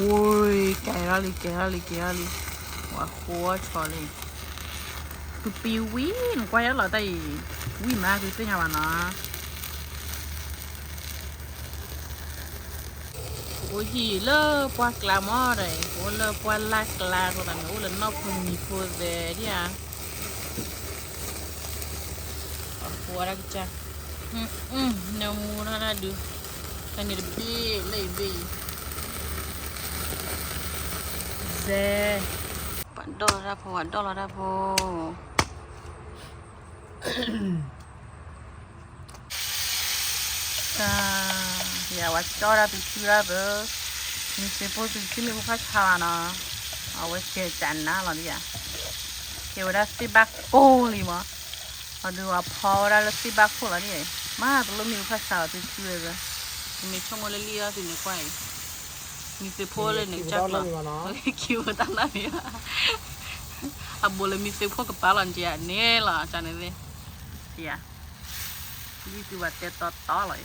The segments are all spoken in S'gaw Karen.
အိၣ် ကဲထီၣ်လံ ကဲထီၣ်လံ ကဲထီၣ်လံ, ဝဲဃိအီၣ်ဆီလံ, ကပံဝံၤ နကွၢ်ယဲလီၤတၢ်အံၤ, ဝံၤမး သုသ့ၣ်ညါဘၣ်နီၤ. အိၣ်ဟံၣ်လၢပှၢ်ကျါမးဒီး အိၣ်လၢပှၢ်လၢ်ကျါသိးသးန့ၣ် အိၣ်လၢနီၢ်ဖိမံၤဖိသဲဒၣ်ဧါ. အဃိဒၣ်ကစၢ်, နမူထီၣ်တၢ်ဒုး, တၢ်န့ၣ်တဘ့ၣ်လၢအံၤဘ့ၣ်အံၤ, စဲ, ပှၤဒီၣ်လီၤတၢ်ဖိ ပှၤဒီၣ်လီၤတၢ်ဖိ တၢ်, ယဝဲကၠီဒၣ်သုစုဒၣ်သု, မ့ၢ်သုဖိသုထံၣ်မ့ၣ်အူဖးဆါဘၣ်နီၤ, အဝဲကဲကနါလီၤဒ်ယၤ, ကဲဝဲဒၣ်သ့ၣ်ဘၣ်ကိၢ်လံမး, အဒုးဝဲဖီဝဲဒၣ်လၢသ့ၣ်ဘၣ်ခိၣ်လီၤဒ်ယၤ, မ့ၢ်တလိၣ်မ့ၣ်အူဖးဆါလီၤသုစုဝဲသု, မ့ၢ်ဆိကမိၣ်လၢလံၣ်အီၣ်သုန့ၣ်ကွၢ်အံၤ, မ့ၢ်သုဖိလၢန့ၣ်ကၢ်ကျီ, ခံဝဲတၢ်နၢ်မ့ၢ်ဘၣ်, အဘိလၢမ့ၢ်သုဖိကပၤလီၤဒ်ယၤန့ၣ်လီၤ, ကန့ၣ်သ့ၣ်, ယၤ လံသုဘၣ်တဲတီတီလီၤအံၤ,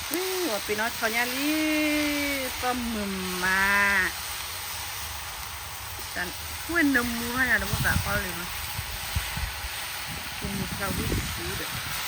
ဝဲပ့ၤနီၣ်ဆီညါလံ, သီၣ်မုာ်မး, ဝဲနမူထီၣ်ညါတဘၣ်သးဃီလံမး, မူဖျါဝံၣ်ဆူဒီး